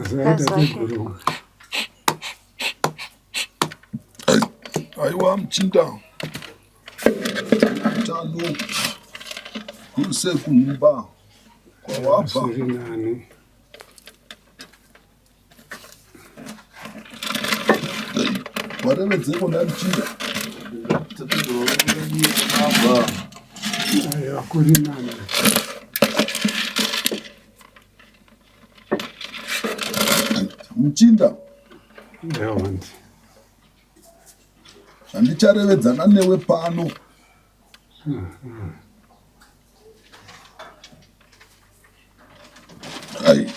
Tateguru. Aiwa muchinda tano kuse kumba kwawabva. Zviri nani. Warevedzeko nhai muchinda? Tateguru vabva. Aiwa kuri nani. Muchinda. Ewa. Zvandicharevedzana newe pano. Ai,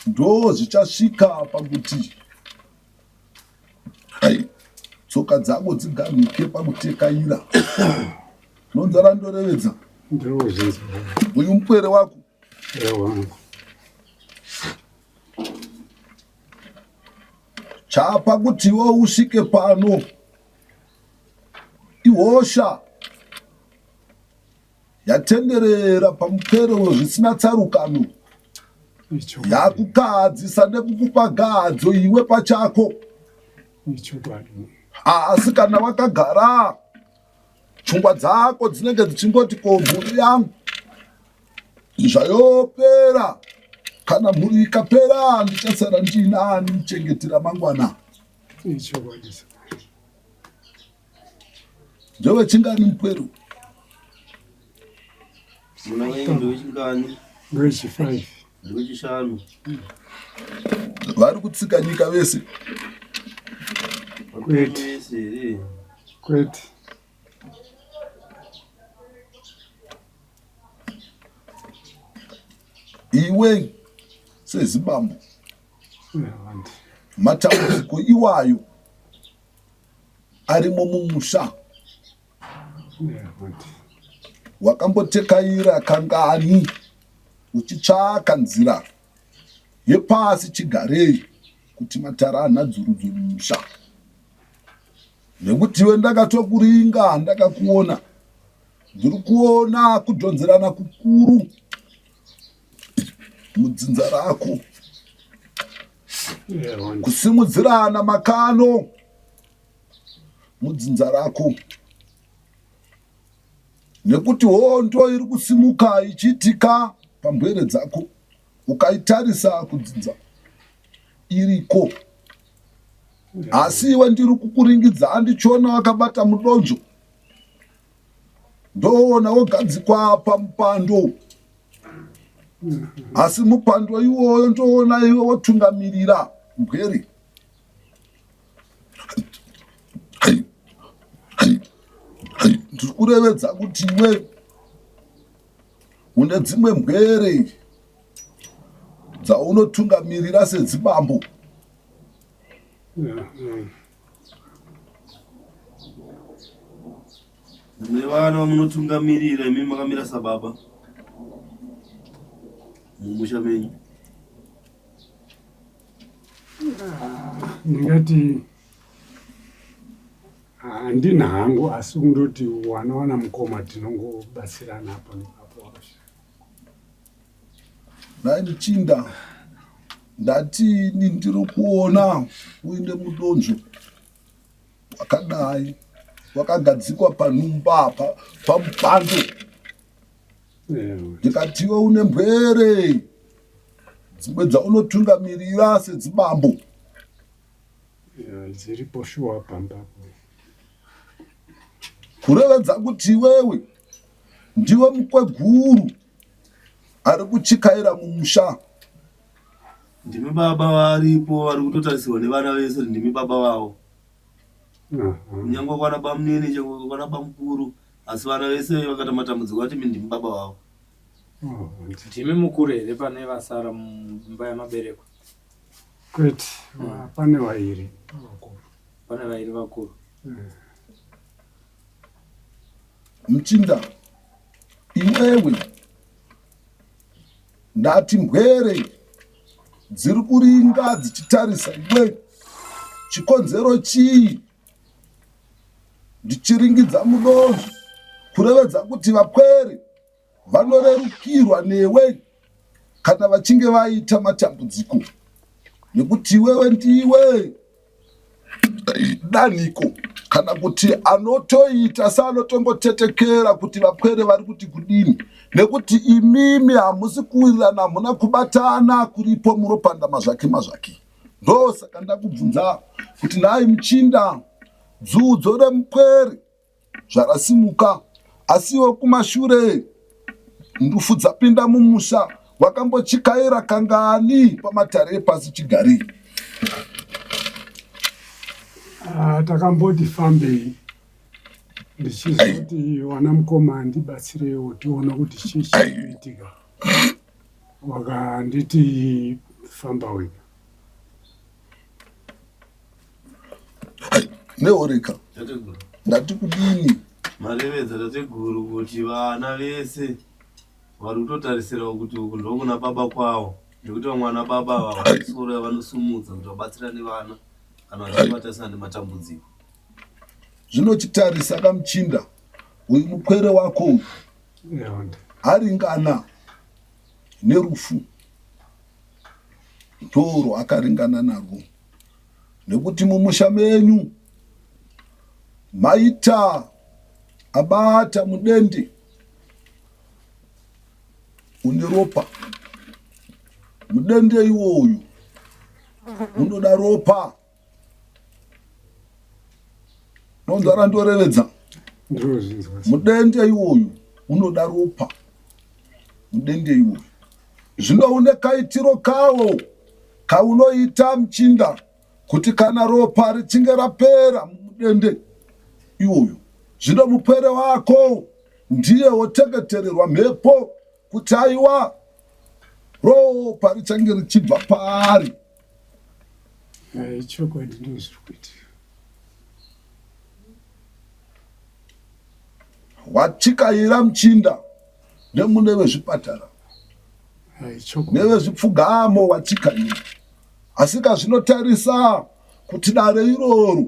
ndo zvichasvika pakuti ai, tsoka dzako dziganhuke pakutekaira. Nonzara ndorevedza. Ndozvinzwa. Uyu mupwere wako. Ewa. Chapa kuti iwe usvike pano ihosha yatenderera pamupero zvisina tsarukano yakukahadzisa nekukupa gadzo iwe pachako. Asi kana wakagara pfungwa dzako dzinenge dzichingoti ko mhuri yangu zvayopera kana mhuri ikapera ndichasara ndiinani muchengetera mangwana. Ndewechingani mupweru? Muna wenyu ndewechingani? Ndewechi5. Ndewechishanu. Vari kutsika nyika vese. Kwete. Vese here? Kwete. Iwe sezibambo matambudziko iwayo arimo mumusha wakambotekaira kangani uchitsvaka nzira yepasi chigarei kuti matara anhadzurudzo mumusha nekuti iwe ndakatokuringa ndakakuona ndiri kuona kudhonzerana kukuru mudzinza rako kusimudzirana makano mudzinza rako nekuti hondo iri kusimuka ichiitika pambwere dzako ukaitarisa kudzinza iriko asi iwe ndiri kukuringidza andichiona wakabata mudonzvo ndoona wogadzikwa pamupando asi mupando iwoyo ndoona iwe wotungamirira mbwere ndiri kurevedza kuti iwe une dzimwe mbwere dzaunotungamirira sedzibambo. Mune vana vamunotungamirira imi makamira sababa mumusha menyu. Ndingati handina hangu asi kundoti wana wana mukoma tinongobatsirana apo neapo. Nhai muchinda, ndati ini ndiri kuona uine mudonzvo wakadai wakagadzikwa panhumba apa pamupando ndikatiwe une mbwere dzimwe dzaunotungamirira sedzibambo. Dziripo shuwa pamba. Kurevedza kuti iwewe ndiwe mukweguru ari kuchikaira mumusha. Ndimi baba varipo vari kutotarisirwa nevana vese kuti ndimi baba vavo. Kunyangwe kwana bamunini chero kwana bamukuru asi vana vese vakaita matambudziko vati imi ndimi baba vavo. Ndimi mukuru here pane vasara mumba yamabereko? Kwete, pane vairi vakuru. Pane vairi vakuru. Muchinda, iwewe ndati mbwere dziri kuringa dzichitarisa iwe chikonzero chii ndichiringidza mudonzvo kurevedza kuti vapwere vanorerukirwa newe kana vachinge vaita matambudziko. Nekuti iwewe ndiwe danhiko kana kuti anotoita seanotongotetekera kuti vapwere vari kuti kudini nekuti imimi hamusi kuwirirana hamuna kubatana kuripo muropanda mazvake mazvake ndosaka ndakubvunza kuti nhai muchinda dzudzo remupwere zvarasimuka asiwo kumashure ndufu dzapinda mumusha wakambochikaira kangani pamatare epasi chigare? Ah, takamboti fambei ndichizoti wana mukoma andibatsirewo tione kuti chii chikuitika wakanditi famba wega Nehoreka ndati kudini? Marevedza tateguru kuti vana vese vari kutotarisirawo kuti uku ndokuna baba kwawo nekuti vamwe vana baba ava vanesoro yavanosumudza kuti vabatsirane vana kana vachinge vatarisana nematambudziko. Zvinochitarisa kamuchinda uyu mupwere wako uyu aringana nerufu ndorwaakaringana narwo nekuti mumusha menyu maita abata mudende une ropa mudende iwoyu unoda ropa nonzwa randorevedza mudende iwoyu unoda ropa mudende iwoyu zvino une kaitiro kawo kaunoita muchinda kuti kana ropa richinge rapera mumudende iwoyu zvino mupwere wako ndiye wotengetererwa mhepo kuti aiwa ropa richange richibva paari eh, chokwadi ndozviri kuitika Watikaira muchinda nemune vezvipatara nevezvipfugamo watikaira asika zvinotarisa kuti dare iroro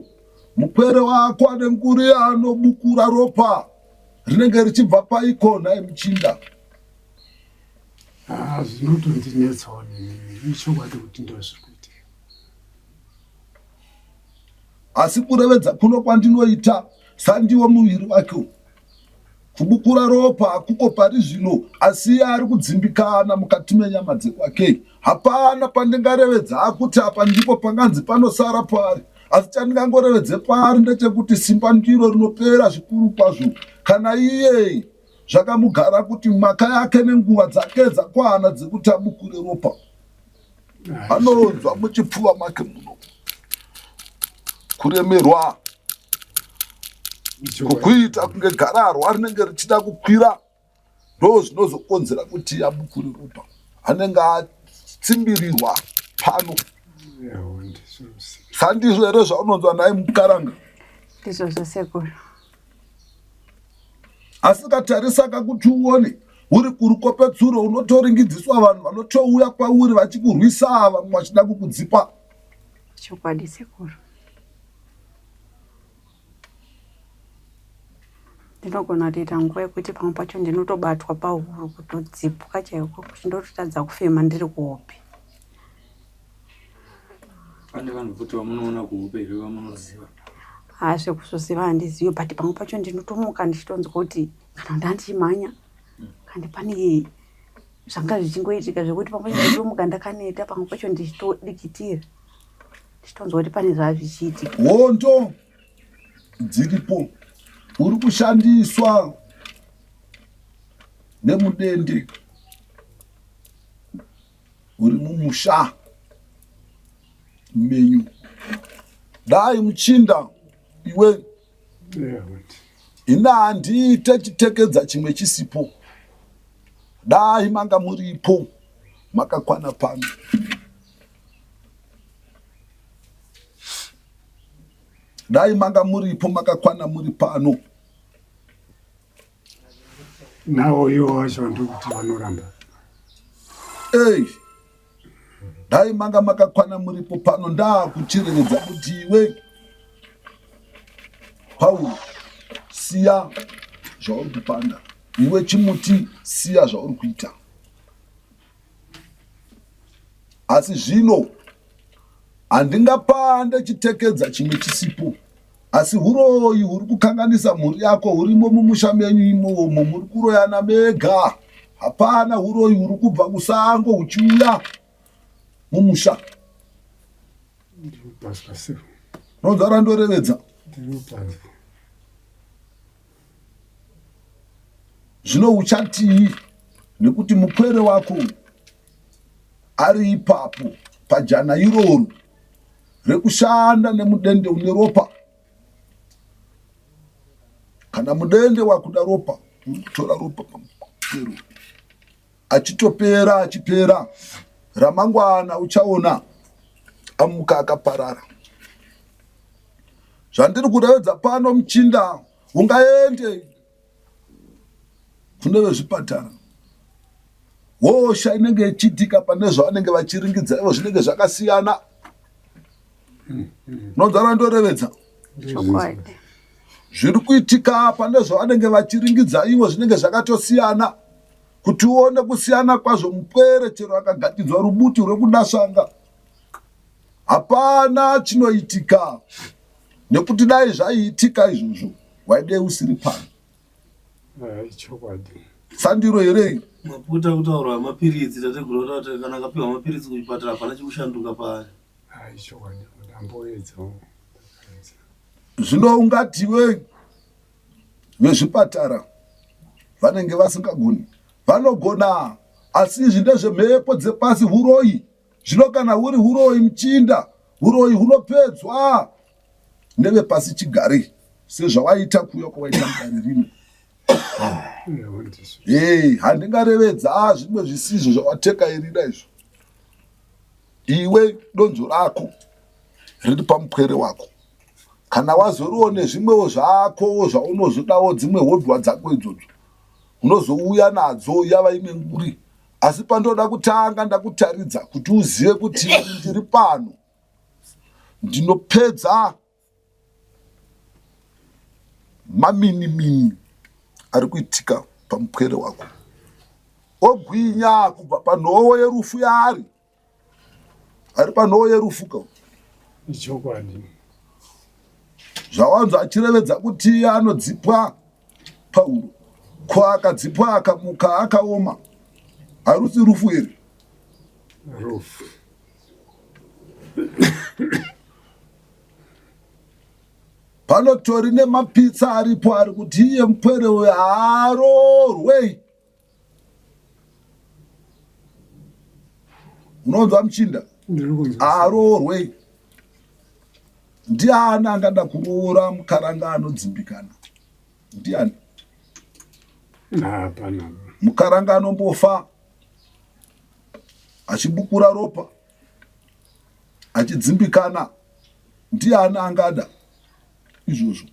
mupwere wako ane nguri anobukura ropa rinenge richibva paiko nhai muchinda ah, zvinotondinetsawo neni ichokwadi kuti ndozviri kuitika Asi kurevedza kuno kwandinoita sandiwo muviri wake uyu. Kubukura ropa hakuko pari zvino asi iye ari kudzimbikana mukati menyama dzekwake. Hapana pandingarevedza kuti apa ndipo panganzi panosara paari. Asi chandingangorevedze paari ndechekuti simba ndiro rinopera zvikuru kwazvo kana iye zvakamugara kuti mwaka yake nenguva dzake dzakwana dzekuti abukure ropa. Anonzwa muchipfuva make muno kuremerwa kukuita kunge gararwa rinenge richida kukwira ndo zvinozokonzera kuti abukure ropa anenge atsimbirirwa pano sandizvo here zvaunonzwa naye mukaranga ndizvozvo sekuru Asi katarisaka kuti uone uri kurukope tsuro unotoringidziswa vanhu vanotouya kwauri vachikurwisa vamwe vachida kukudzipa. Chokwadi sekuru. Ndinogona kutoita nguva yekuti pamwe pacho ndinotobatwa pahuro kutodzipwa chaiko kuti ndototadza kufema ndiri kuhope. Pane vanhu futi vamunoona kuhope here vamunoziva? Haa zvekuzoziva handizivi but pamwe pacho ndinotomuka ndichitonzwa kuti kana ndandichimhanya kandi pane zvanga zvichingoitika zvekuti pamwe pacho ndinotomuka ndakaneta pamwe pacho ndichitodikitira ndichitonzwa kuti pane zvaa zvichiitika. Hondo dziripo uri kushandiswa nemudende uri mumusha menyu dai muchinda iwe ina handiite chitekedza chimwe chisipo dai manga muripo makakwana pano dai manga muripo makakwana muri pano Nawo iwo wacho ndokuti vanoramba. Ei, dai manga makakwana muripo pano ndakuchirevedza kuti iwe Pauro siya zvauri kupanda iwe chimuti siya zvauri kuita asi zvino. Handingapande chitekedza chimwe chisipo, asi huroyi huri kukanganisa mhuri yako hurimo mumusha menyu imomo, muri kuroyana mega. Hapana huroyi huri kubva kusango huchiuya mumusha. Ronza randorevedza. Zvino uchatii nekuti mupwere wako ari ipapo pajana iroro rekushanda nemudende une ropa kana mudende wakuda ropa uri kutora ropa pamupwere achitopera achipera ramangwana uchaona amuka akaparara zvandiri kurevedza pano muchinda ungaende kune vezvipatara hosha inenge ichiitika pane zvavanenge vachiringidza ivo zvinenge zvakasiyana nonzara ndorevedza zviri kuitika pane zvavanenge vachiringidza ivo zvinenge zvakatosiyana kuti uone kusiyana kwazvo mupwere chero akagatidzwa rubuti rwekudasvanga hapana chinoitika nekuti dai zvaiitika izvozvo waidei usiri pano Chokwadi. Sandiro here iri? Maputa kutaurwa mapiritsi tateguru vataura kana akapiwa mapiritsi kuchipatara hapana chikushanduka paari. Hai chokwadi ndamboedzawo. Zvino ungati we vezvipatara vanenge vasingagoni vanogona asi izvi ndezvemhepo dzepasi huroyi zvino kana huri huroyi muchinda huroyi hunopedzwa nevepasi chigare sezvawaita kuuya kwawaita mudare rino hey, handingarevedza zvimwe zvisizvo zvawatekairira izvo iwe donzvo rako riri pamupwere wako kana wazoriwo nezvimwewo zvako zvaunozodawo dzimwe hodwa dzako idzodzo unozouya nadzo yava imwe nguri asi pandoda kutanga ndakutaridza kuti uzive kuti ndiri pano Ndinopedza maminimini ari kuitika pamupwere wako ogwinya kubva panhowo yerufu yaari ari panhowo yerufu ka ichokwadi zvawanzwa achirevedza kuti anodzipwa pauro ko akadzipwa akamuka akaoma harusi rufu here rufu Panotori nemapitsa aripo ari kuti iye mupwere uyo haaroorwei. Unonzwa muchinda? Haaroorwei. Ndiani angada kuroora mukaranga anodzimbikana? Ndiani? Hapana. Mukaranga anombofa achibukura ropa achidzimbikana ndiani angada izvozvo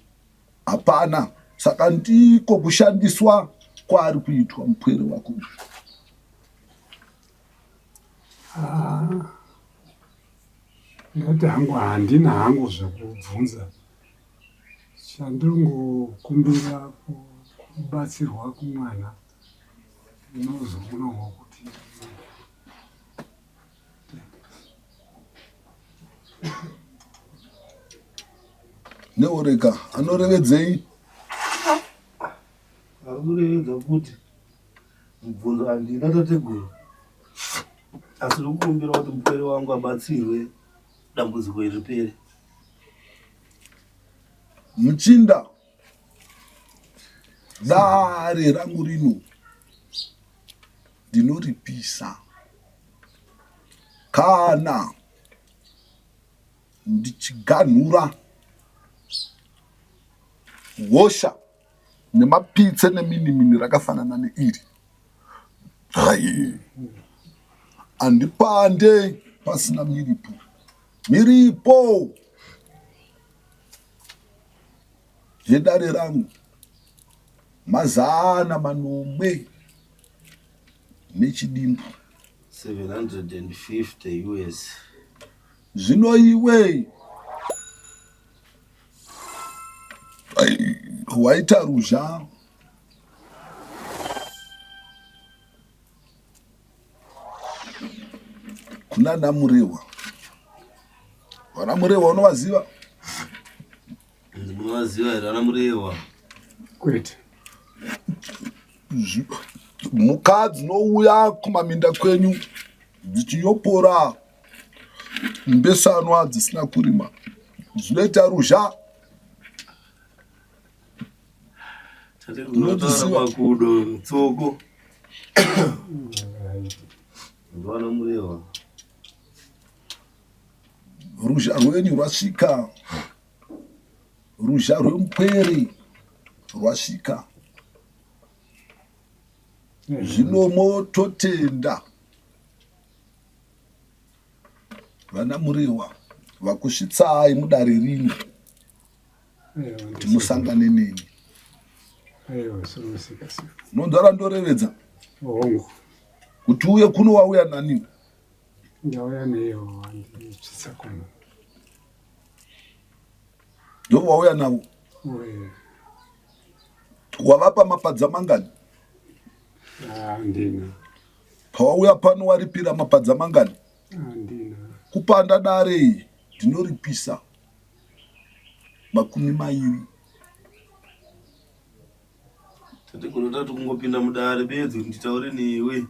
hapana saka ndiko kushandiswa kwaari kuitwa mupwere wako uyu ah, ndati hangu handina hangu zvekubvunza chandingokumbira kubatsirwa kumwana ndinozoonawo kuti Neoreka anorevedzei? Ari kurevedza kuti mubvunzo handina tateguru asi ndikukumbira kuti mupwere wangu abatsirwe dambudziko iri ripere. Muchinda dare rangu rino ndinoripisa kana ndichiganhura hosha nemapitse neminimini rakafanana neiri hai handipande pasina miripo miripo yedare rangu mazana manomwe nechidimbu 750 us zvino iwe waita ruzha kuna namurehwa. Vana Murehwa unovaziva? Munovaziva here vana Murehwa? Kwete. Mhuka dzinouya kumaminda kwenyu dzichiyopora mbesanwa dzisina kurima dzinoita ruzha. Tateguru makudo tsoko. Ndovana Murehwa. Ruzha rwenyu rwasvika, ruzha rwemupwere rwasvika. Zvino mototenda vana Murehwa vakusvitsai mudare rino kuti musangane neni. Unonzwa randorevedza kuti uye kuno wauya nani? Ndauya neyo wanditsvitsa kuno. Ndo wauya navo? Wavapa mapadza mangani? Handina. Pawauya pano waripira mapadza mangani? Handina. Kupanda dare ndinoripisa 20. Tateguru tati kungopinda mudare bedzi kuti nditaure newe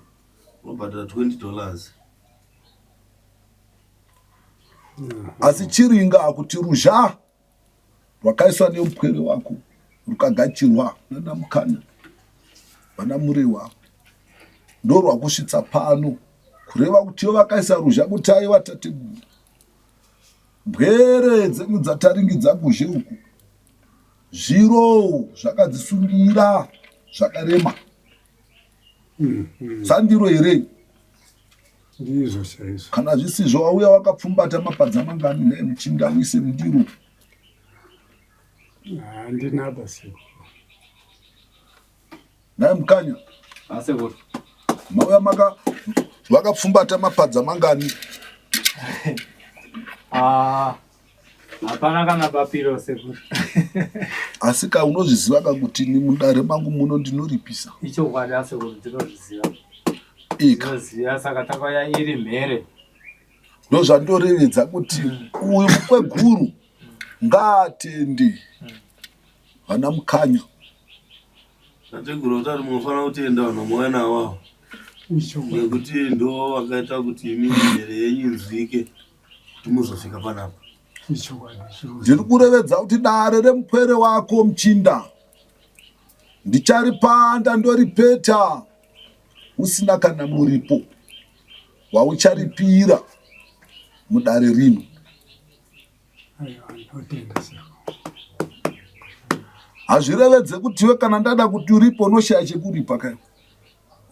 unobhadhara 20 dollars. Asi chiringa kuti ruzha rwakaiswa nemupwere wako rukagachirwa nana Mukanya vana Murewa ndorwakusvitsa pano kureva kuti ivo vakaisa ruzha kuti aiwa tateguru mbwere dzenyu dzataringidza kuzhe uku zviro zvakadzisungira zvakarema Sandiro here? Ndizvo chaizvo. Kana zvisizvo wauya wakapfumbata mapadza mangani nhai muchinda uise mundiro? Handina basi. Nhai Mukanya. Asekuru. Mauya maka vakapfumbata mapadza mangani? Ah. Hapana kana bapiro sekuru. Asi ka unozviziva ka kuti ni mudare mangu muno ndinoripisa. Ichokwadi asekuru ndinozviziva. Ika. Ndinoziva saka takauya iri mhere. Ndozvandorevedza kuti uyu mukweguru ngaatende vana Mukanya. Tateguru vatari munofanira kutenda vanhu vamauya navo ava nekuti ndo vakaita kuti imi mhere yenyu inzwike kuti muzosvika panapa. Ndiri kurevedza kuti dare remupwere wako muchinda ndicharipanda ndoripeta usina kana muripo waucharipira mudare rino. Hazvirevedze kuti iwe kana ndada kuti uripo unoshaya chekuripa kai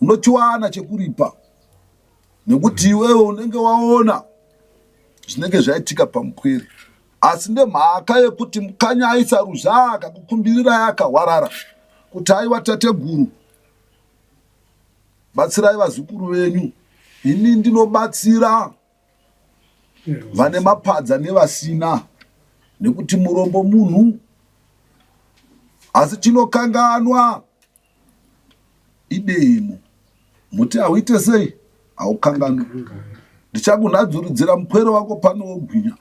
unochiwana chekuripa nekuti iwewe unenge waona zvinenge zvaitika pamupwere asi nemhaka yekuti mukanya aisa ruzha akakukumbirirai akahwarara kuti aiwa tateguru batsirai vazukuru venyu ini ndinobatsira vane mapadza nevasina nekuti murombo munhu asi chinokanganwa idemo muti hauite sei haukanganwi ndichakunhadzuridzira mupwere wako pano wogwinya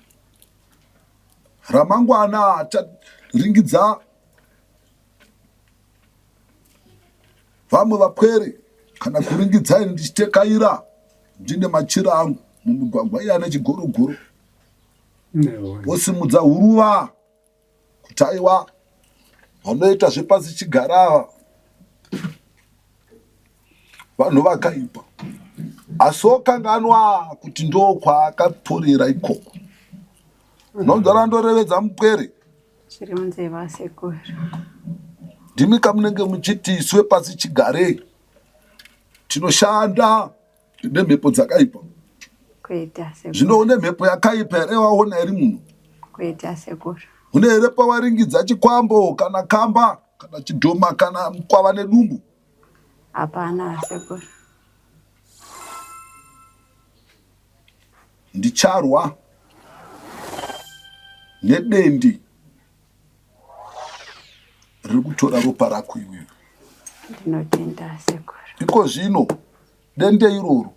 ramangwana acharingidza vamwe vapwere kana kuringidzai ndichitekaira ndine machira angu mumigwagwa iye ane chigorogoro wosimudza huruva kuti aiwa vanoita zvepasi chigara ava vanhu vakaipa asi okanganwa kuti ndokwaakaporera ikoko nonzara ndorevedza mupwere Zviri munzeve asekuru. Ndimi kamunenge muchiti isu vepasi chigare tinoshanda nemhepo dzakaipa. Kwete asekuru. Zvino une mhepo yakaipa here waona iri munhu? Kwete asekuru. Une here pawaringidza chikwambo kana kamba kana chidhoma kana mukwava nedumbu? Hapana asekuru. Ndicharwa nedendi riri kutora ropa rako iwewe. Ndinotenda sekuru. Iko zvino dende iroro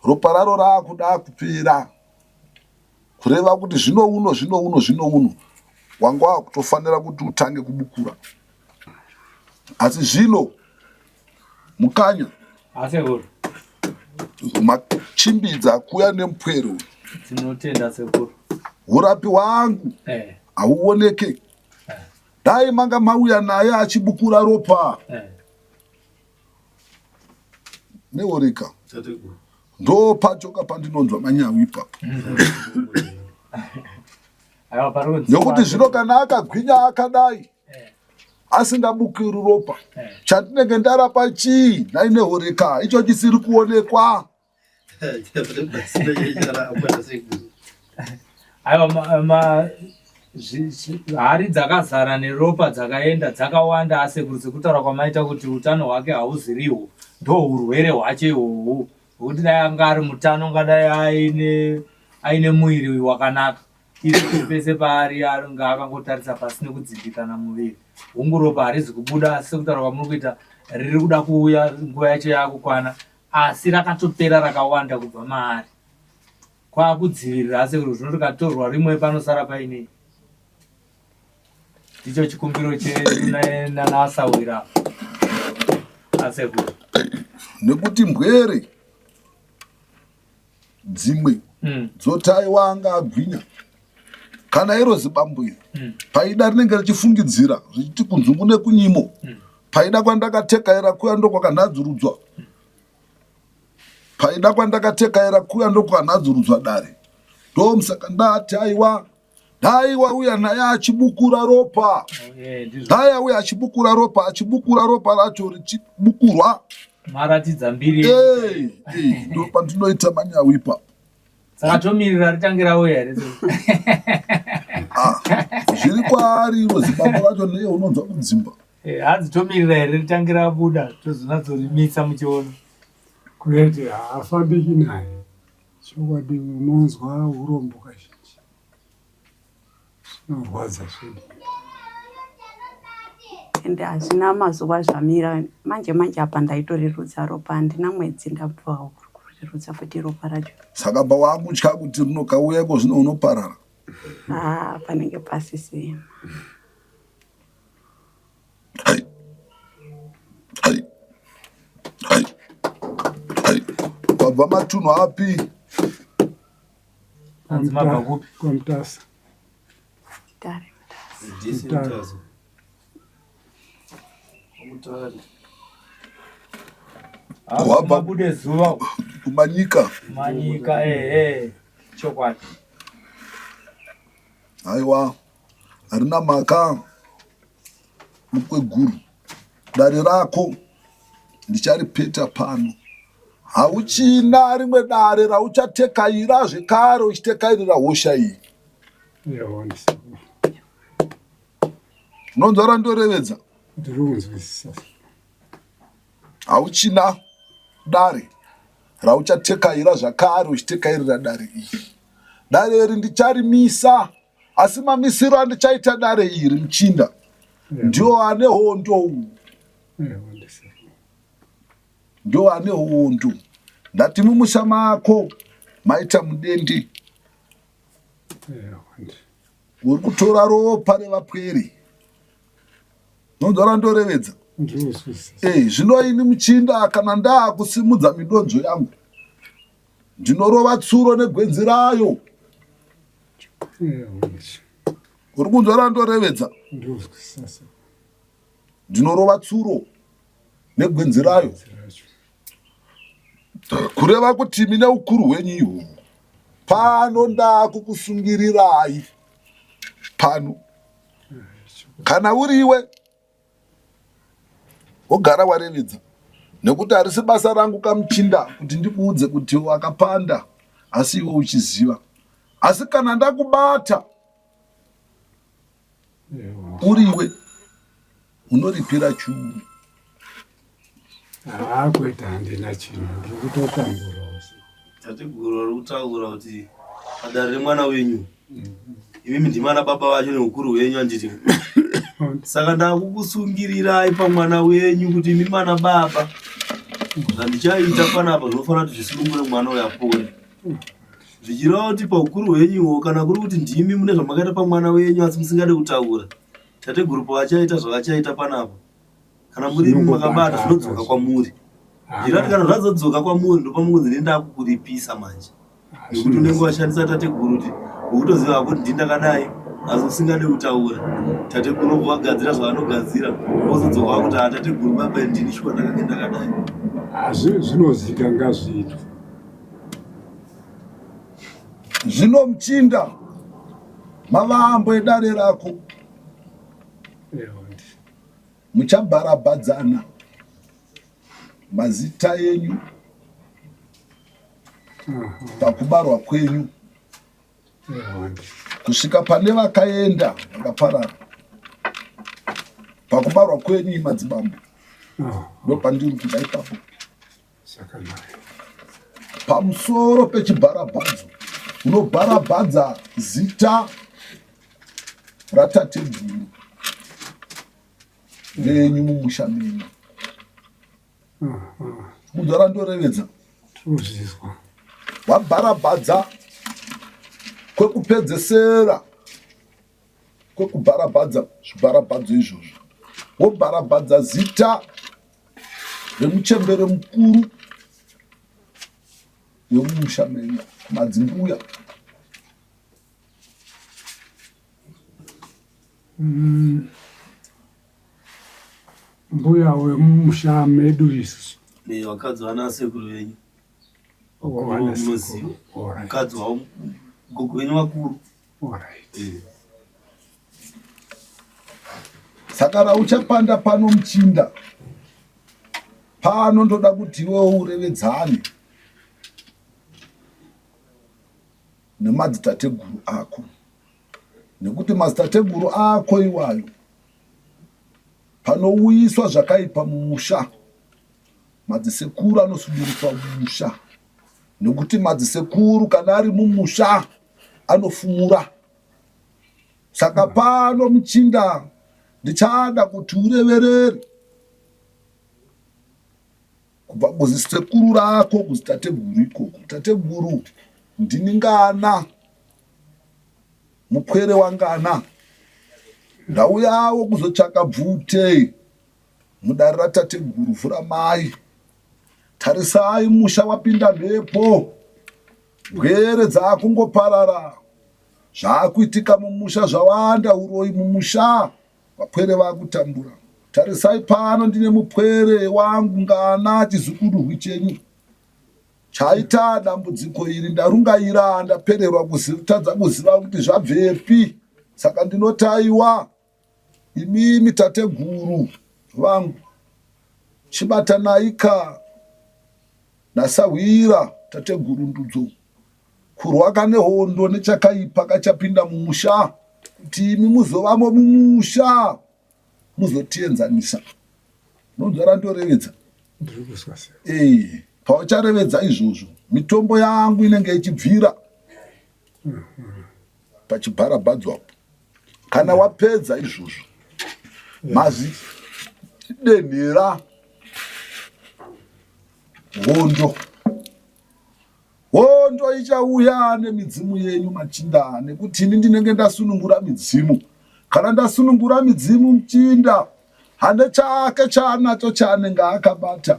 ropa raro raakuda kupera. Kureva kuti zvino uno zvino uno zvino uno wanga wakutofanira kuti utange kubukura. Asi zvino mukanya Asekuru. Machimbidza kuya nemupwere uyu. Tinotenda sekuru. Hurapi hwangu Eh. hauoneke. Dai manga mauya naye achibukura ropa. Eh. Neoreka. Ndo pacho ka pandinonzwa manyawi ipapo. Aiwa pari kunzi. Nekuti zvino kana akagwinya akadai asingabukiri ropa chandinenge ndarapa chii nhai nehoreka icho chisiri kuonekwa. Aiwa hari dzakazara neropa dzakaenda dzakawanda asekuru sekutaura kwamaita kuti utano hwake hauzirihwo ndo urwere hwacho ihwohwo hwekuti dai anga ari mutano ungadai aine aine muviri wakanaka izvo pese paari anga akangotarisa pasi nekudzimbikana muviri hungu ropa harizi kubuda asi sekutaura kwamuri kuita riri kuda kuuya nguva yacho yaakukwana asi rakatopera rakawanda kubva maari kwakudzivirira asekuru zvino rikatorwa rimwe panosara painei ndicho chikumbiro chedu nanasahwira asekuru nekuti mbwere dzimwe dzoti aiwa anga agwinya kana iro zibambo iri paida rinenge richifungidzira zvichiti kunzungu nekunyimo paida kwandakatekaira kuya ndokwakanhadzurudzwa paida kwandakatekaira kuya ndokwanhadzurudzwa dare ndomusaka ndati aiwa dai wauya naye achibukura ropa dai auya achibukura ropa achibukura ropa racho richibukurwa maratidza mbiri ndo pandinoita manyawi ipapo saka tomirira ritange rauya here Ah, zviri kwaari iro zibambo racho neye unonzwa kudzimba Hanzi tomirira here ritange rabuda tozonatsorimisa muchiona. Kwete haafambiki naye chokwadi unonzwa urombo kazhinji zvinorwadza zvedi. Ende hazvina mazuva zvamira manje manje apa ndaitorerutsa ropa handina mwedzi ndabva kurerutsa futi ropa racho. Saka pawakutya kuti rinokauya iko zvino unoparara. Haa panenge pasisina. Hai. Hai. Hai. Hai. Kwabva matunhu api? Hanzi mabva kupi? KwaMutasa. Mutare. Mutare. Mutare. Wabva Mabude zuva kumanyika. Manyika ehe chokwadi. Haiwa harina mhaka mukweguru dare rako ndicharipeta pano hauchina rimwe dare rauchatekaira zvekare uchitekairira hosha iyi unonzwa randorevedza Ndiri kunzwisisa. Hauchina dare rauchatekaira zvakare uchitekairira dare iri. Dare iri ndicharimisa asi mamisiro andichaita dare iri muchinda ndiwo ane hondo. Ndiwo ane hondo. Ndati mumusha mako maita mudende. Uri kutora ropa revapwere. Unonzwa randorevedza? Eh, zvino ini muchinda kana ndaakusimudza midonzvo yangu ndinorova tsuro negwenzi rayo. Uri kunzwa randorevedza? Ndinorova tsuro negwenzi rayo. Kureva kuti imi neukuru hwenyu ihwohwo pano ndakukusungirirai pano. Kana uri iwe wogara warevedza nekuti harisi basa rangu kamuchinda kuti ndikuudze kuti wakapanda asi iwe uchiziva. Asi kana ndakubata uri iwe unoripira churu. Haa kwete handina chinhu ndiri kutotamburawo. Tateguru vari kutaura kuti padare remwana wenyu imimi ndimi ana baba vacho neukuru hwenyu handiti saka ndakukusungirirai pamwana wenyu kuti imi mana baba zvandichaita panapa zvinofanira kuti zvisunungure mwana uyo apore. Zvichireva kuti paukuru hwenyuwo kana kuri kuti ndimi mune zvamakaita pamwana wenyu asi musingade kutaura, tateguru pavachaita zvavachaita panapa, kana muri imi makabata zvinodzoka kwamuri. Zvichireva kuti kana zvazodzoka kwamuri ndopamungonzi ndini ndakukuripisa manje. Nekuti unenge washandisa tateguru kuti ukutoziva hako kuti ndini ndakadai asi usingade kutaura. Tateguru obva vagadzira zvavanogadzira wozodzoka wakuti haa tateguru baba ndini shuwa ndakange ndakadai. Zvinozika ngazviitwe. Zvino muchinda, mavambo edare rako, muchabharabhadzana mazita enyu pakubarwa kwenyu kusvika pane vakaenda vakaparara pakubarwa kwenyu madzibambo ndopandiri kuda ipapo. Pamusoro pechibharabhadzo unobharabhadza zita ratateguru venyu mumusha menyu. Kunzwa randorevedza wabharabhadza kwekupedzesera kwekubharabhadza zvibharabhadzo izvozvo wobharabhadza zita remuchembere mukuru wemumusha menyu madzimbuya mm. Mbuya wemumusha medu isusu. Vakadzi vana sekuru venyu. Munoziva. Mukadzi wavo gogo venyu vakuru. Alright. Saka rauchapanda pano muchinda pano ndoda kuti iwewo urevedzane nemadzitateguru ako nekuti madzitateguru ako iwayo panouyiswa zvakaipa mumusha madzisekuru anosudurutswa mumusha nekuti madzisekuru kana ari mumusha anofumura saka pano muchinda ndichada kuti ureverere kubva kuzisekuru rako kuzitateguru ikoko tateguru ndini ngana mupwere wangana ndauyawo kuzotsvaka bvute mudare ratateguru vhuramai tarisai musha wapinda mhepo Pwere dzakungoparara zvakuitika mumusha zvawanda uroyi mumusha vapwere vakutambura tarisai pano ndine mupwere wangu ngana chizukuruhwi chenyu chaita dambudziko iri ndarungaira ndapererwa kutadza kuziva kuti zvabvepi saka ndinotaiwa imimi tateguru vangu chibatanai ka Nasahwira tateguru Ndudzo kurwa kane hondo nechakaipa kachapinda mumusha kuti imi muzovamo mumusha muzotienzanisa. Unonzwa randorevedza? Eh, paucharevedza izvozvo mitombo yangu inenge ichibvira pachibharabhadzo apo. Kana wapedza izvozvo mazvidenhera Hondo. Hondo ichauya nemidzimu yenyu machinda nekuti ini ndinenge ndasunungura midzimu. Kana ndasunungura midzimu muchinda hane chake chaanacho chaanenge akabata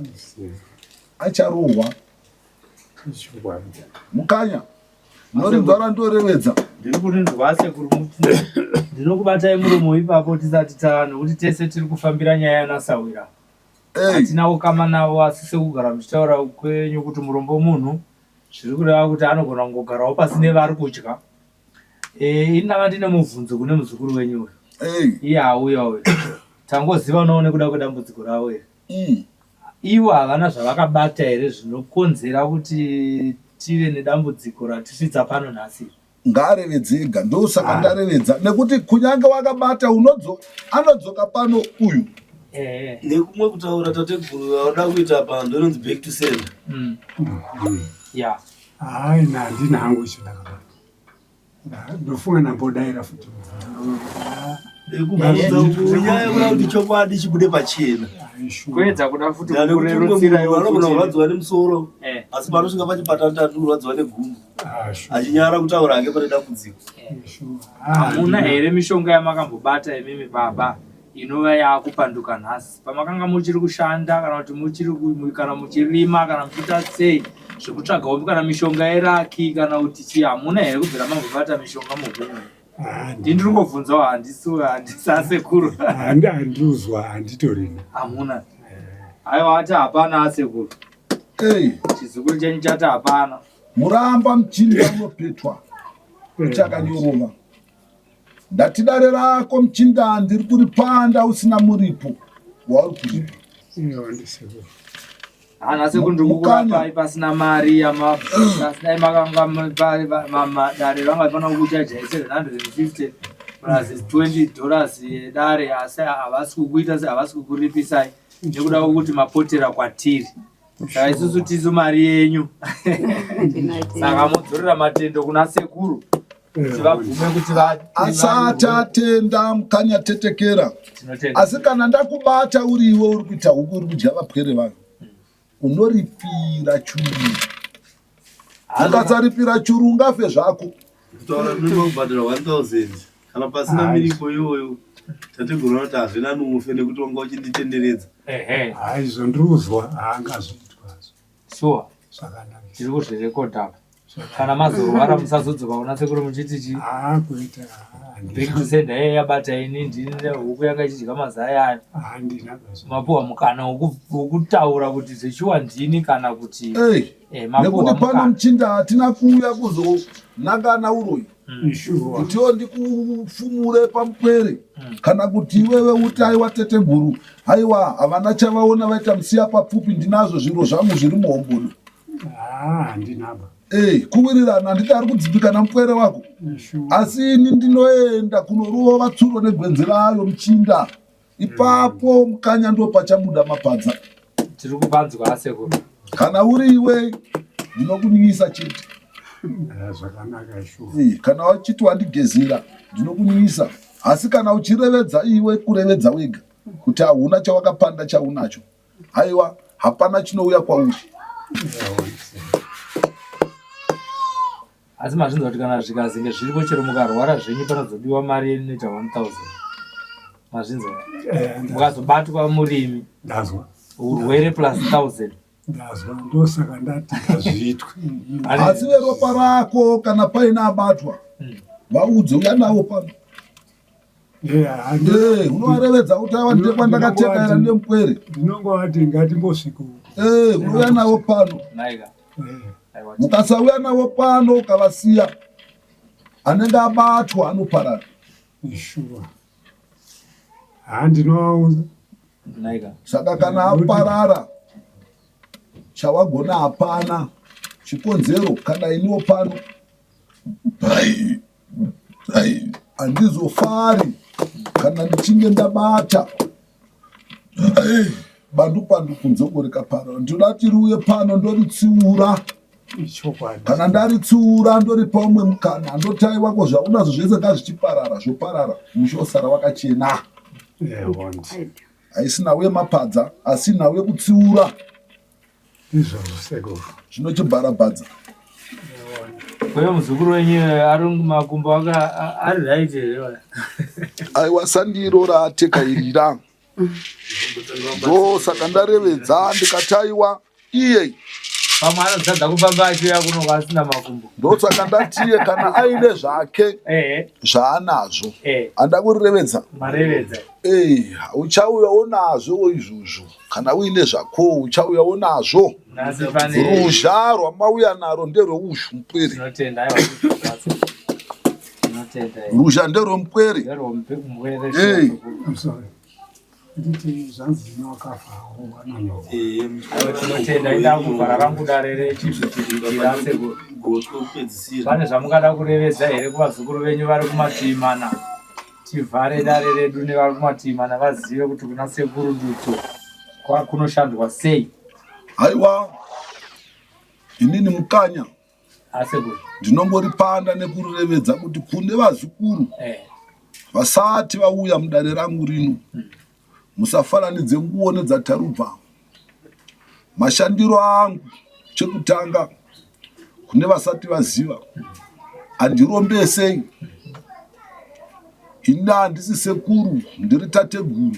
acharohwa. Mukanya norinzwa randorevedza. Ndiri kurinzwa sekuru ndinokubatai muromo ipapo tisati ta nokuti tese tiri kufambira nyaya yanasahwira. Hatina ukama navo asi sekugara muchitaura kwenyu kuti murombo munhu zviri kureva kuti anogona kungogarawo pasi nevari kudya. Eh, ini ndanga ndine mubvunzo kune muzukuru wenyu uyu. Iye auya uyu. Tangoziva unowo nekuda kwedambudziko ravo iri. Mm. Ivo havana zvavakabata here zvinokonzera kuti tive nedambudziko ratisvitsa pano nhasi? Ngaarevedze ega ndosaka ah. ndarevedza nekuti kunyange wakabata unodzo anodzoka pano uyu eh. nekumwe kutaura tateguru vauda kuita pa ndononzi back to sender mm. yeah. Hayi handina hangu icho ndakabata ndofunga ndambodaira futi nyaya yekuda kuti chokwadi chibude pachena kuedza kuda futi kurerutsira anogona kurwadziwa nemusoro eh. Asi panosvika pachipatara tati kurwadziwa negumbo. Achinyara kutaura hake pane dambudziko. Hamuna here mishonga yamakambobata imimi baba inova yakupanduka nhasi pamakanga muchiri kushanda kana kuti muchiri kana muchirima kana muchiita sei zvekutsvagawo kana mishonga yeraki kana kuti chii hamuna here kubvira mambobata mishonga muupenyu ndini ndiri kungobvunzawo handisi handisi asekuru handuzwa handitorina hamuna aiwa ati hapana asekuru chizukuru chenyu chati hapana muramba muchinda unopetwa uchakanyorova ndati dare rako muchinda ndiri kuripanda usina muripo wauri kuripa Hana sekuru ndiri kukurapai pasina mari yamadai makanga dare vanga vaifanira kukuchajai 750 plus 20 dollars yedare asi havasi kukuita se havasi kukuripisai nekuda kwekuti mapotera kwatiri saka isusu tisu mari yenyu saka modzorera matendo kuna sekuru kuti vabvume kuti asati atenda mukanya tetekera asi kana ndakubata uri iwe uri kuita huku uri kudya vapwere vanhu unoripira churu ukasaripira churu ungafe zvako kutaura ndinoda kubhadhara 1000 kana pasina miripo iyoyo tateguru vanoti hazvina nufe nekuti wanga uchinditenderedza haizvo ndiri kuzwa haangazviitwa sure zvakanaka tiri kuzvirekodha apa kana mazorwara musazodzoka kuna sekuru muchiti chi haa kuita back to sender yeye yabata ini ndini huku yanga ichidya mazai ayo handina basa mapuwa mukana wokutaura kuti zvechiwa ndini kana kuti Hey, eh, mapuwa nekuti pano mukana muchinda hatina kuuya kuzonangana uroyi Shuwa. kutiwo ndikufumure pamupwere kana kuti iwewe uti aiwa teteguru aiwa havana chavaona vaita musiya papfupi ndinazvo zviro zvangu zviri muhombodo Haa handinaba. Ee, kuwirirana handiti ari kudzimbikana mupwere wako Shuwa. asi ini ndinoenda kunorova tsuro negwenzi rayo muchinda ipapo mukanya ndo pachabuda mapadza tiri kupanzwa asekuru kana uri iwe ndinokunyisa chete Ah, Zvakanaka shuwa. Eh, kana wachiti wandigezera ndinokunyisa asi kana uchirevedza iwe kurevedza wega kuti hauna chawakapanda chaunacho haiwa hapana chinouya kwauri asi mazvinzwa kuti kana zvikazinge zviripo chero mukarwara zvenyu panozodiwa mari yenyu inoita 1000 mazvinzwa Eh, mukazobatwa murimi Ndazwa. urwere plus 1000 Ndazwa ndosaka ndati ngazviitwe. asi veropa rako kana paine abatwa vaudze uya navo pano Eh, Eh, unovarevedza kuti aiwa ndine kwandakatekaira ndine mupwere Ndinongovati ngatimbosvika uko. Eh, unouya navo pano naika Eh, aiwa ukasauya navo pano ukavasiya anenge abatwa anoparara Shuwa. Haa ndinovaudza. naika saka kana aparara chawagona hapana chikonzero kana iniwo pano ai, ai, handizofari kana ndichinge ndabata ai, bandu pandu kunze uko rikaparara ndinoda kuti riuye pano ndoritsiura Ichokwadi. kana ndaritsiura ndoripa umwe mukana ndotaiwako zvaunazvo zvese ngazvichiparara zvoparara mushe osara wakachena Eh, hondi. haisi nhau yemapadza asi nhau yekutsiura Izvozvo sekuru. zvinochibharabhadza kweyo muzukuru wenyu ari makumbo aka ari right here waya? aiwa sandiro raatekairira ndosaka ndarevedza ndikati aiwa iye pamwe anozadza kufamba achiuya kuno kwasina makumbo ndosaka ndatiye kana aine zvake ehe zvaanazvo eh handa kurirevedza marevedza Ei, uchauyawo nazvo izvozvo kana uine zvako uchauyawo nazvo nhasi pane ruzha rwamauya naro nderweuzhu mupwere tinotenda aiwa tinotenda ruzha nderwemupwere nderwomupwere Hey. I'm sorry. Nditi zvanzi wakafa wanonyorwa. tinotenda inda kuvhara rangu dare rechizvitirikira sekuru gotwe kupedzisira pane zvamungada kurevedza here kuvazukuru venyu vari kumatiimana tivhare dare redu nevari kumatiimana vazive kuti kuna sekuru duto kunoshandwa sei haiwa inini mukanya asekuru ndinongoripanda nekurirevedza kuti kune vazukuru eh vasati vauya mudare rangu rino musafananidze nguo nedzatarubva mashandiro angu. Chekutanga kune vasati vaziva, handirombesei ini, handisi sekuru, ndiri tateguru.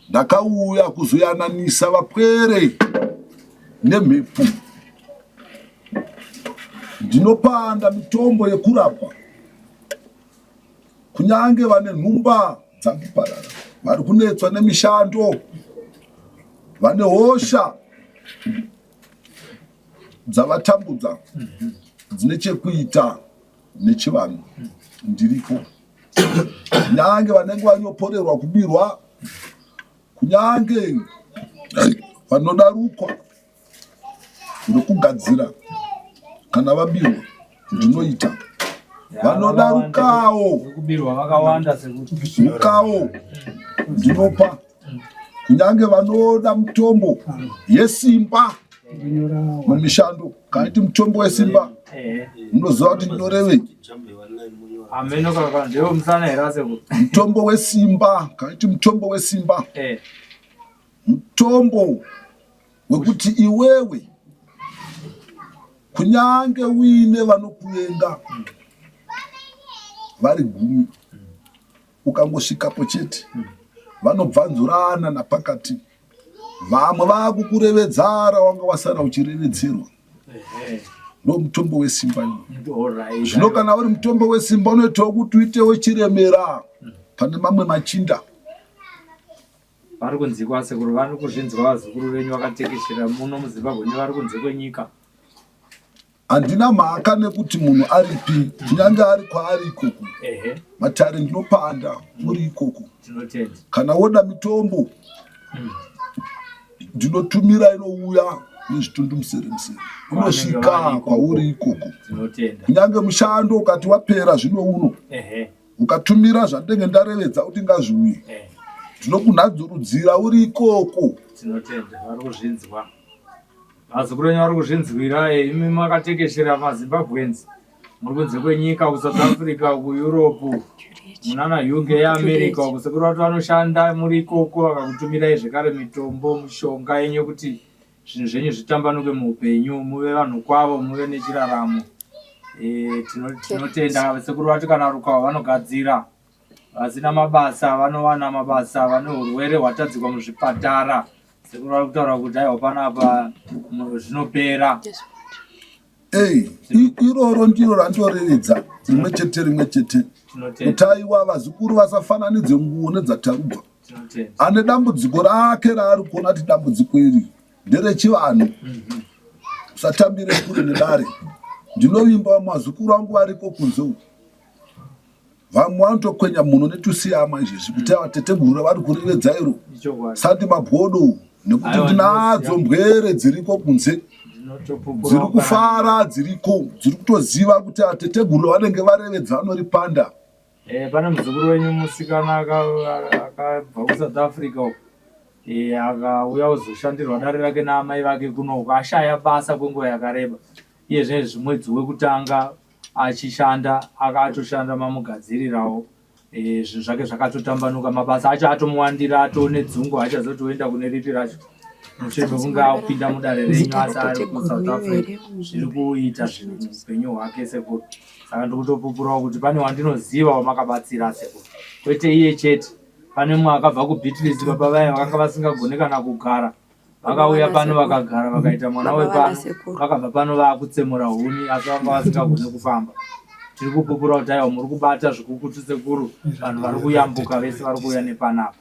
Ndakauya kuzoyananisa vapwere nemhepo. Ndinopanda mitombo yekurapa kunyange vane nhumba dzakuparara, vari kunetswa nemishando, vane hosha dzavatambudza dzine chekuita nechivanhu, ndiripo. Kunyange vanenge vanyoporerwa kubirwa, kunyange vanodarukwa rokugadzira kana vabirwa, ndinoita. Vanodarukawo rukawo ndinopa, kunyange vanoda mutombo yesimba mumishando. Kana iti mutombo wesimba, munoziva kuti ndinorevei? Mutombo wesimba, kana iti mutombo wesimba, mutombo wekuti iwewe kunyange uine vanokuvenga vari 10, ukangosvikapo chete vanobvanzurana napakati, vamwe vakukurevedzara wanga wasara uchirevedzerwa. Ndo mutombo wesimba iwo. Zvino kana uri mutombo wesimba unoitawo kuti uitewo chiremera pane mamwe machinda. Vari kunze kwasekuru vari kuzvinzwa, vazukuru venyu vakatekeshera muno muZimbabwe nevari kunze kwenyika. Handina mhaka nekuti munhu aripi, kunyange ari kwaari ikoko, matare ndinopanda muri ikoko. Kana woda mitombo, ndinotumira, inouya nezvitundu musere musere, unosvika kwauri ikoko. Kunyange mushando ukati wapera zvino uno, ukatumira zvandenge ndarevedza kuti ngazviuye, ndinokunhadzurudzira uri ikoko. Tinotenda vari kuzvinzwa, vazukuru venyu vari kuzvinzwira. Imi makatekeshera maZimbabweans muri kunze kwenyika, kuSouth Africa, kuEurope, munana UK, yeAmerica uku, sekuru vati vanoshanda muri ikoko, vakakutumirai zvekare mitombo, mishonga yenyu yekuti zvinhu zvenyu zvitambanuke muupenyu, muve vanhu kwavo, muve nechiraramo. Tinotenda sekuru vati kana rukawo vanogadzira, vasina mabasa vanowana mabasa, vane urwere hwatadzikwa muzvipatara, sekuru vari kutaura kuti aiwa, panapa zvinopera. Ei, iroro ndiro randorevedza rimwe chete rimwe chete, kuti aiwa, vazukuru vasafananidze nguo nedzatarubva. Ane dambudziko rake raari kuona kuti dambudziko iri nderechivanhu, usatambire kure nedare. Ndinovimba vamwe vazukuru vangu variko kunze uku, vamwe vanotokwenya muno netusiyama izvezvi kuti ava teteguru vari kurevedza iro sati mabwodo, nekuti ndinadzo mbwere dziriko kunze dziri kufara, dziriko dziri kutoziva kuti ateteguru vanenge varevedza vanoripanda. Pane muzukuru wenyu musikana akabva kuSouth Africa uko, akauya kuzoshandirwa dare rake naamai vake kunoku, ashaya basa kwenguva yakareba. Iye zvinezvi mwedzi wekutanga achishanda, akatoshanda mamugadzirirawo. Zvinhu zvake zvakatotambanuka, mabasa acho atomuwandira, atone dzungu, haachazoti oenda kune ripi racho mushure mekunge apinda mudare renyu. Asi ari kuSouth Africa, zviri kuita zvinhu muupenyu hwake sekuru. Saka ndikutopupurawo kuti pane wandinoziva wamakabatsira sekuru, kwete iye chete. Pane mumwe akabva kuBeatrice, baba vaya vakanga vasingagone kana kugara, vakauya pano vakagara vakaita mwana wepano, vakabva pano vaakutsemura huni, asi vanga vasingagone kufamba. Tiri kupupura kuti aiwa, muri kubata zvikukutu sekuru, vanhu vari kuyambuka vese vari kuuya nepanapa.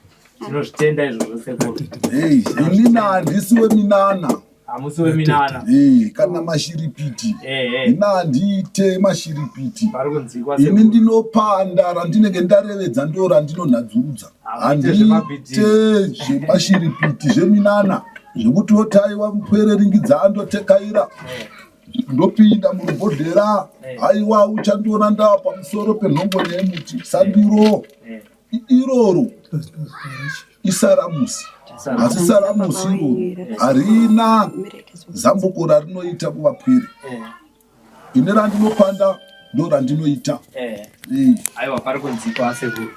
Tinozvitenda izvozvo sekuru. Ei, inini handisi weminana. Hamusi weminana. Kana mashiripiti, ini handiite mashiripiti. Vari kunzikwa. Ini Sekuru. ndinopanda randinenge ndarevedza, ndo randinonhadzurudza. Hamuite zvemabhidhiri. Handiite zvemashiripiti zveminana zvekuti wotaiwa mupwere ringidza ndotekaira, ndopinda murubhodhera. Haiwa, uchandiona ndava pamusoro penhongonya yemuti sandiro. Iroro isaramusi, asi saramusi iroro harina zambuko rarinoita kuvapwere. Ine randinopanda ndo randinoita. Aiwa, pari kunzikwa sekuru.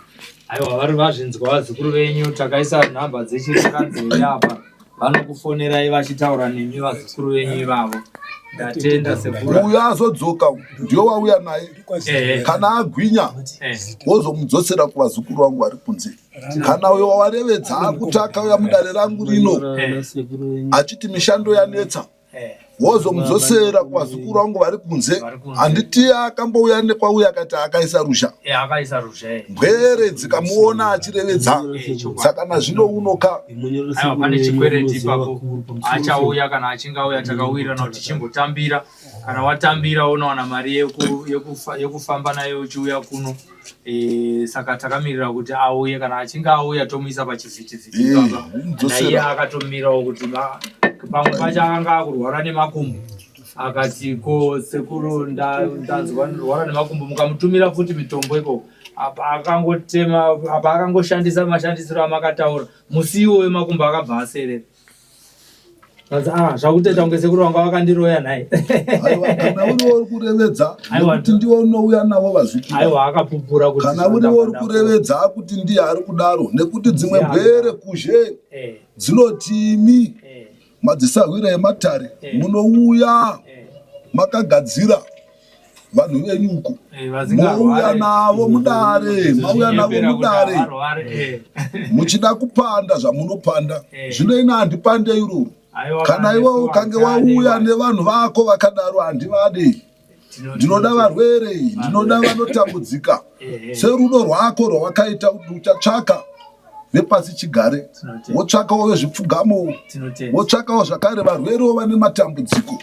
Aiwa, vari vazvinzwa vazukuru venyu. Takaisa nhamba dzechirekanzeve apa. Vanokufonerai vachitaura nemi vazukuru venyu ivavo. Ndatenda sekuru. Uyo azodzoka ndiyo wauya naye. Kana agwinya wozomudzosera kuvazukuru vangu vari kunze. Kana uyo wawarevedza akuti akauya mudare rangu rino achiti mishando yanetsa wozomudzosera kuvazukuru vangu vari kunze. Handiti akambouya nekwauya akati akaisa ruzha. Akaisa ruzha. Mbwere dzikamuona achirevedza. Saka nazvino unoka. Aiwa pane chikwereti ipapo. Achauya kana achinge auya takawirirana kuti chimbotambira. Kana watambira unowana mari yekufamba nayo uchiuya kuno. E, saka takamirira kuti auye kana achinge auya tomuisa pachivhitivhiti ipapa. Naiye akatomirawo kuti pamwe pacho akanga akurwara nemakumbo akati ko sekuru ndanzwa ndirwara nemakumbo mukamutumira futi mitombo ikoko apa akangotema apa akangoshandisa mashandisiro amakataura musi iwoyo makumbo akabva aserera. Ah, zvakutoita kunge sekuru vanga vakandiroya nhai. Aiwa kana uri uri kurevedza nekuti ndiwe unouya navo vazukuru. Aiwa akapupura kuti kana uri uri kurevedza kuti ndiye ari kudaro nekuti dzimwe mbwere kuzhe eh. dzinoti imi eh. madzisahwira ematare eh. munouya makagadzira vanhu venyu uko eh, mouya navo mudare mauya navo mudare muchida kupanda zvamunopanda eh. zvino ini handipande iroro kana iwe ukange wauya nevanhu vako vakadaro handivade ndinoda varwere ndinoda vanotambudzika eh, serudo rwako rwawakaita kuti uchatsvaka vepasi chigare wotsvakawo vezvipfugamo wotsvakawo zvakare varwerewo vane matambudziko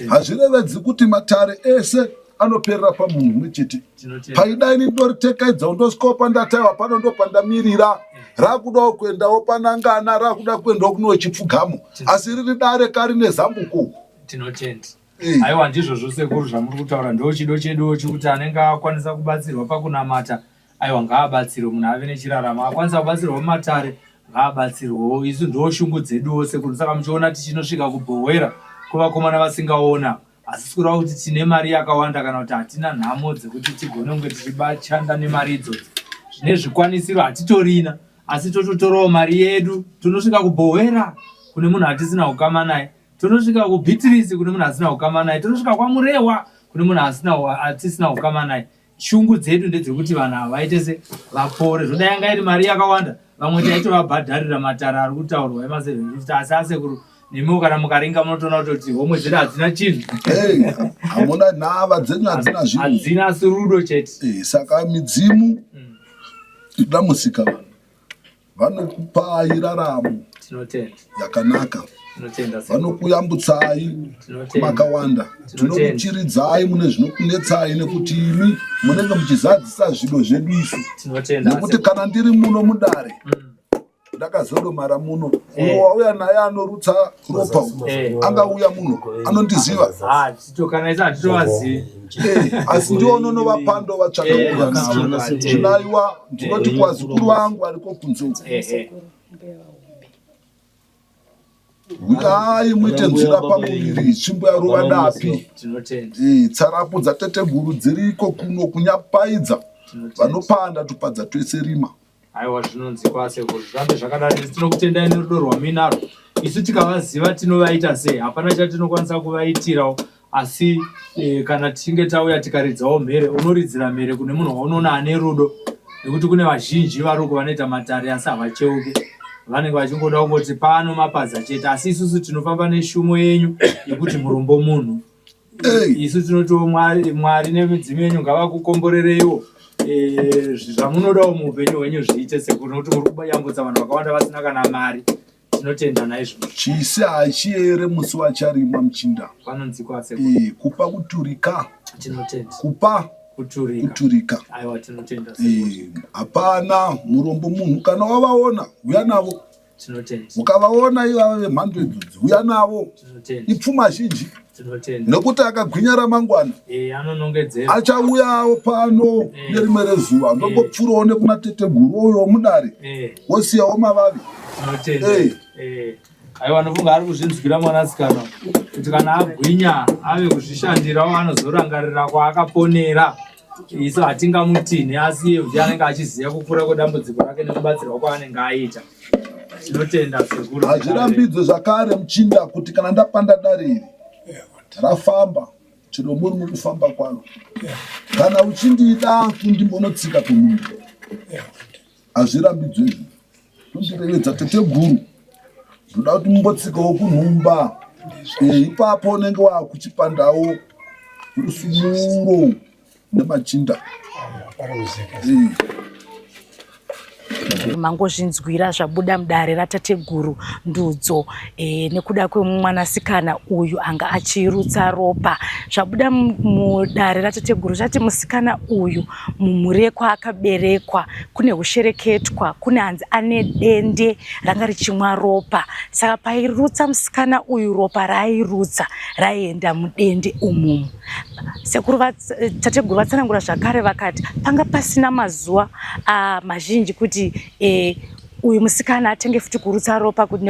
hazvirevedzi kuti matare ese anoperera pamunhu umwe chete paida ini ndoritekedza ndosvikawo pandataiwa pano ndopandamirira eh. rakudawo kuendawo panangana rakuda kuendawo kune wechipfugamo asi riri dare kari nezambuko tinotenda eh. aiwa ndizvozvo sekuru zvamuri kutaura ndochido cheduwo chekuti anenge akwanisa kubatsirwa pakunamata Aiwa ngaabatsirwe munhu ave nechiraramo akwanisa kubatsirwa mumatare ngaabatsirwewo isu ndo shungu dzeduwo sekuru saka muchiona tichinosvika kubhowera kwevakomana vasingaona asi sikureva kuti tine mari yakawanda kana kuti hatina nhamo dzekuti tigone kunge tichibachanda nemari idzodzo zvine zvikwanisiro hatitorina asi tototorawo mari yedu tonosvika kubhowera kune munhu atisina ukama naye tonosvika kubhitirisi kune munhu asina ukama naye tonosvika kwamurehwa kune munhu asina atisina ukama naye Shungu dzedu ndedzekuti vanhu ava vaite se vapore. Zvoda yanga iri mari yakawanda, vamwe taitovabhadharira matare ari kutaurwa ema 750 asi asekuru nemiwo kana mukaringa munotoona kutoti homwe dzedu hadzina chinhu. Hey, hamuna nhava dzenyu hadzina zvinhu. Hadzina asi rudo chete. Eh, saka midzimu inoda musika vanhu. Vanokupai raramo yakanaka, vanokuyambutsai makawanda, tinokuchiridzai mune zvinokunetsai nekuti imi munenge muchizadzisa zvido zvedu isu, nekuti kana ndiri muno mudare mm. ndakazodomara muno eh. uyo wauya naye anorutsa ropa eh. angauya muno anondiziva ah, eh, asi ndiwo unonovapando vatsvaka kuuya navo zvinaiwa Ndinoti kuvazukuru vangu variko kunze uko. Huyai muite nzira pamuviri tsvimbo yarova dapi. Tsarapu dzateteguru dziriko kuno kunyapaidza vanopanda tupadza twese rima. Aiwa zvinonzikwa sekuru zvirambe zvakadaro isu tinokutendai nerudo rwamuinarwo isu tikavaziva tinovaita sei hapana chatinokwanisa kuvaitirawo Asi e, kana tichinge tauya tikaridzawo mhere, unoridzira mhere kune munhu waunoona ane rudo, nekuti kune vazhinji varoko vanoita matare asi havacheuke, vanenge vachingoda kungoti pano mapadza chete. Asi isusu tinofamba neshumo yenyu yekuti murombo munhu. Isu tinotiwo Mwari, Mwari nemidzimu yenyu ngavakukomborereiwo e, zvamunodawo muupenyu hwenyu zviite sekuru, nekuti muri kuyambutsa vanhu vakawanda vasina kana mari. Tinotenda naizvozvo. Chisi hachiere musi wacharimwa muchinda. Panonzikwa sekuru. Eh, kupa kuturika. Tinotenda. Kupa kuturika. Kuturika. Aiwa tinotenda sekuru. Eh, hapana murombo munhu kana wavaona huya navo. Tinotenda. Ukavaona ivava vemhando idzodzi huya navo. Tinotenda. Ipfuma zhinji. Tinotenda. Nekuti akagwinya ramangwana. Eh, anonongedzera. Achauyawo pano eh. nerimwe rezuva. Eh. Ndongopfuurawo nekuna teteguru uyo mudare. Eh. Wosiyawo mavavi. Tinotenda. Eh. Aiwa nofunga ari kuzvinzwira mwanasikana kuti kana agwinya ave kuzvishandirawo anozorangarira kwaakaponera. Isu hatingamutini asi iye ndiye anenge achiziva kukura kwedambudziko rake nekubatsirwa kwaanenge aita. Tinotenda sekuru. Hazvirambidzwe zvakare muchinda kuti kana ndapanda dare iri rafamba chero muri mukufamba kwaro kana uchindida kundimbonotsika kumunhu hazvirambidzwe izvi tondirevedza teteguru ndoda kuti mumbotsikawo kunhumba eh, ipapo unenge wakuchipandawo rusumuro nemachinda eh. Mangozvinzwira zvabuda mudare ratateguru Ndudzo e, nekuda kwemwanasikana uyu anga achirutsa ropa. Zvabuda mudare ratateguru zvati musikana uyu mumhuri yekwaakaberekwa kune hushereketwa, kune hanzi ane dende ranga richimwa ropa. Saka pairutsa musikana uyu ropa raairutsa raienda mudende umumu. Sekuru tateguru vatsanangura zvakare vakati panga pasina mazuva mazhinji kuti e, uyu musikana atenge futi kurutsa ropa kuti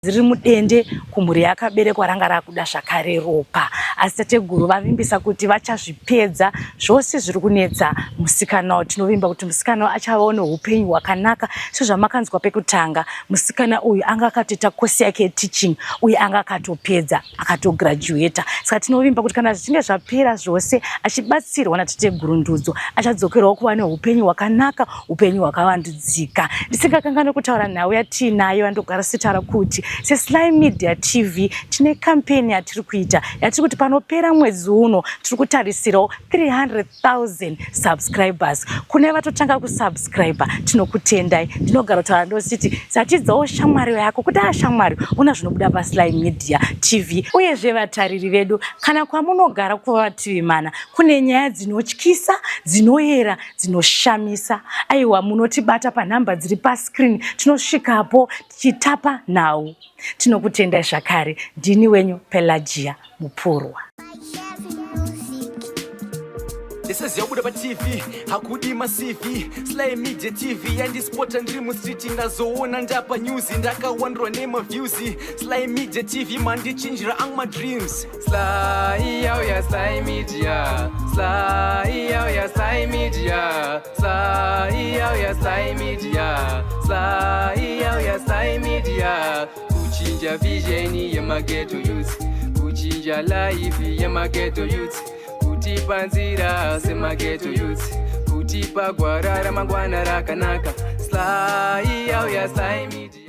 riri mudende kumhuri yakaberekwa ranga rakuda zvakare ropa asi tateguru vavimbisa kuti vachazvipedza zvose zviri kunetsa musikana tinovimba kuti musikana achavawo neupenyu hwakanaka sezvamakanzwa pekutanga musikana uyu anga akatoita kosi yake yeteaching uye anga akatopedza akatograduata saka tinovimba kuti kana zvichinge zvapera zvose achibatsirwa natateguru Ndudzo achadzokerawo kuva neupenyu hwakanaka upenyu hwakavandudzika ndisingakanganwe kutaura nhau yatiinayo yandogara sitaura kuti seSly Media TV tine kampeni yatiri kuita yatiri kuti panopera mwedzi uno tiri kutarisirawo 300,000 subscribers kune vatotanga kusubscribe tinokutendai ndinogara kutaura ndositi zatidzawo shamwari yako kuti ashamwari una zvinobuda paSly Media TV uyezve vatariri vedu kana kwamunogara kuva vativi mana kune nyaya dzinotyisa dzinoyera dzinoshamisa aiwa munotibata panhamba dziri pascreen tinosvikapo tichitapa nhau tinokutendai zvakare ndini wenyu Pelagia Mupurwa. Ndisaziva kubuda paTV hakudi maCV. Sly Media TV yandispota ndiri mustreet, ndazoona ndapa news, ndakawandirwa nemaviews. Sly Media TV mandichinjira angu madreams. Sly yauya, Sly Media. Sly yauya, Sly Media. Sly yauya, Sly Media. Sly yauya, Sly Media. Kuchinja vision yemaghetto youth, kuchinja life yemaghetto youth, kutipa nzira semaghetto youth, kutipa gwara ramangwana rakanaka. Sly yauya, Sly Media.